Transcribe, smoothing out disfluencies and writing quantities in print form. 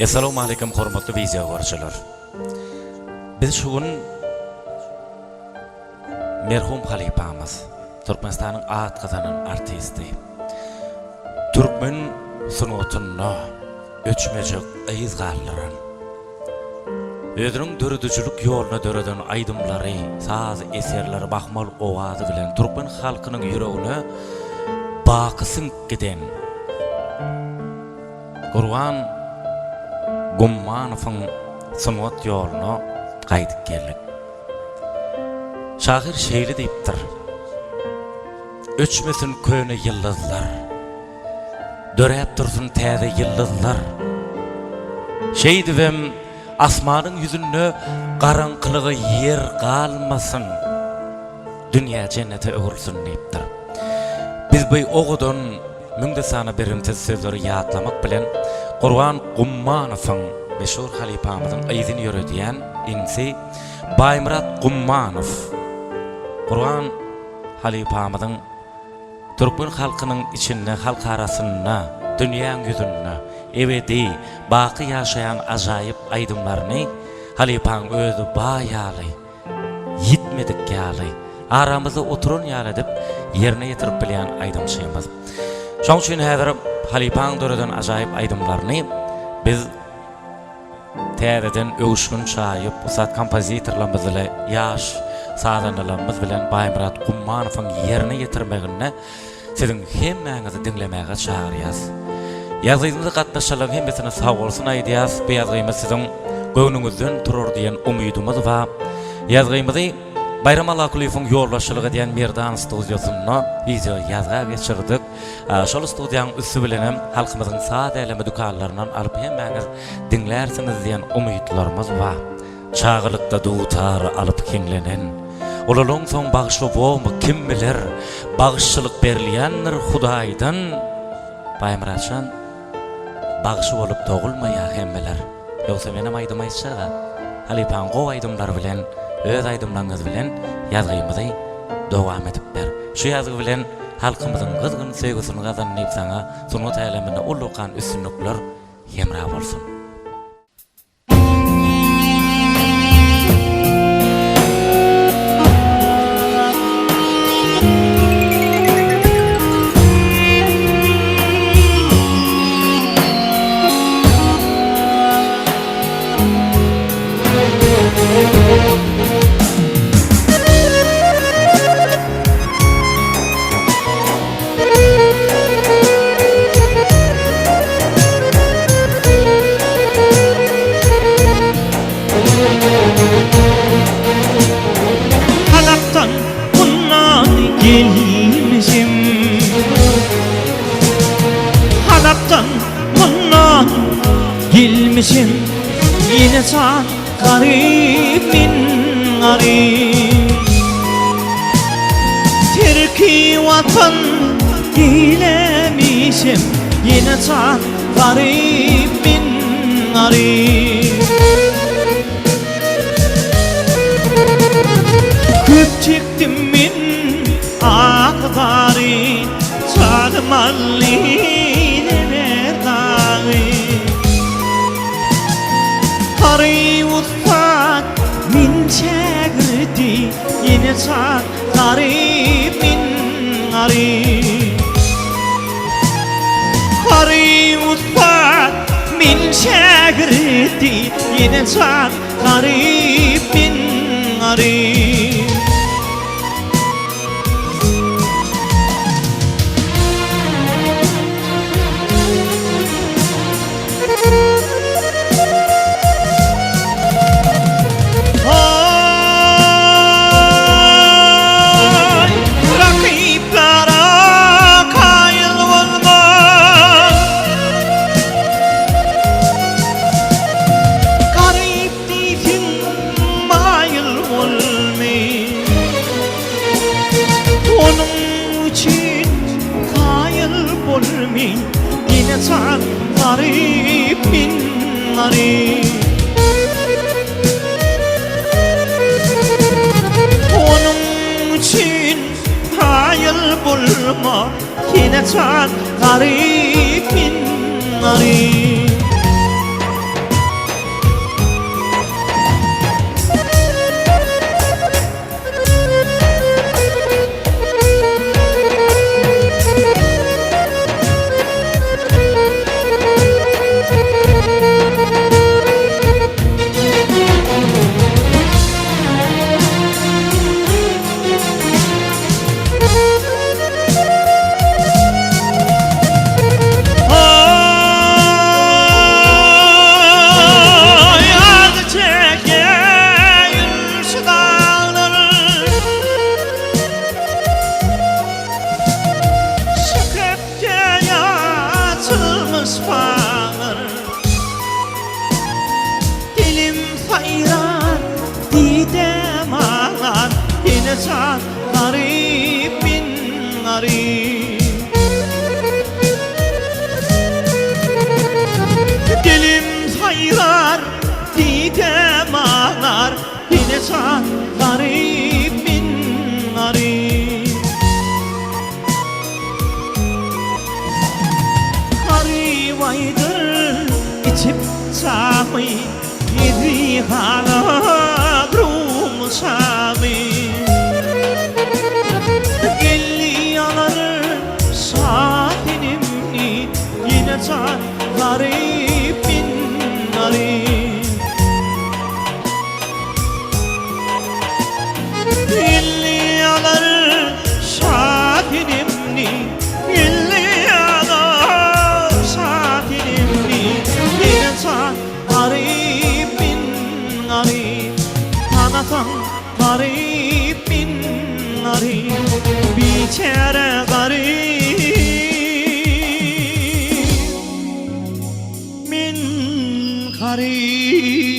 Essalawmaleýkim hormatly wideo görüjiler. Biz şu gün merhum halypamyz, Türkmenistanyň at gazanan artisti, türkmen sungatynda öçmejek yz galdyran, özüniň döredijilik ýoluna döreden aýdymlary, saz eserleri mahmal owazy bilen türkmen halkynyň ýüregine baky siňip giden Gurban Gummanowyň sungat ýoluna gaýdyp geldik. Şahyr şeýle diýipdir, Öçmesin köne ýyldyzlar, Döräp dursun täze ýyldyzlar. Şeýdibem asmanyň ýüzünde garaňkylyga ýer galmasyn, dünýä jennete öwrülsin diýipdir. Biz bu owadan müňde sana berimsiz sözleri ýatlamak bilen Gurban Gummanowyň, meşhur halypamyzyň yzyny ýöredýän inisi Baýmyrat Gummanow, Gurban halypamyzyň Türkmen halkynyň içinde, halk arasynda, dünýäň ýüzünde ebedi, baky ýaşaýan ajaýyp aýdymlaryny halypaň özi baý ýaly, ýitmedik ýaly, aramyzda oturan ýaly edip ýerine ýetirip bilýän aýdymçymyz. Şoň üçin häzir halypaň döreden ajaýyp aýdymlaryny biz Täzeden öwüşgin çaýyp, ussat kompozitorlarymyz ile ýaş sazandalarymyz bilen Baýmyrat Gummanowyň ýerine ýetirmeginde siziň hemmäňizi diňlemäge çagyrýas. Ýazgymyza gatnaşanlaryň hemmesine sagbolsun aýdýas. Bu ýazgymyz siziň göwnüňizden turar diýen umydymyz bar. Ýazgymyzy Baýram Allakulyýewiň ýolbaşçylyk edýän Merdan studiýasynda wideo ýazga geçirdik. Şol studiýanyň üsti bilenem halkymyzyň saz älemi dükanlaryndan alyp hemmäňiz diňlärsiňiz diýen umytlarymyz bar. Çagalykda dutar alyp hiňlenen, ulalaňsoň bagşy bormy kim biler, bagşylyk berilýändir Hudaýdan, Baýmyratjan bagşy bolup dogulmaýar hemmeler. Ýogsa menem aýdym aýtjaga. Halypaň gowy aýdymlary bilen öz aýdymlaryňyz bilen ýazgymyzy dowam edip ber. Şu ýazgy bilen halkymyzyň gyzgyn söýgüsini gazan diýip saňa sungat äleminde ullakan üstünlikler hemra bolsun. Halapdan mundan gelmişim Halapdan mundan gelmişim Ýene çat garyp men garyp Terki watan eýlemişem Ýene çat garyp men garyp Köp çekdim men ahy-zary Janym aldy neber dagy Hary ussat min şägirdi Ýene çat garyp men garyp Hary ussat min şägirdi Ýene çat garyp men garyp. Aý, rakyplara kaýyl bolmaz. Garyp diýseň maýyl bolmy. Onuň üçin kaýyl bolmy. Ýene çat garyp men garyp. Onuň üçin kaýyl bolma. Ýene çat garyp men garyp. Durmuş pagyr. Dilim saýrar, didem aglar, Ene jan garyp men garyp. Dilim saýrar, didem aglar, Ene jan garyp men garyp. Garybaýdyr içip çamy, Ýedi galar Rum şamy. Geldi alar şa tenimni, Ýene jan garyp men garyp. Illi alar şa tenimni, Illi alar şa tenimni, Ýene jan garyp men garyp, Tanasaň garyp men garyp, Biçäre garyp men garyp.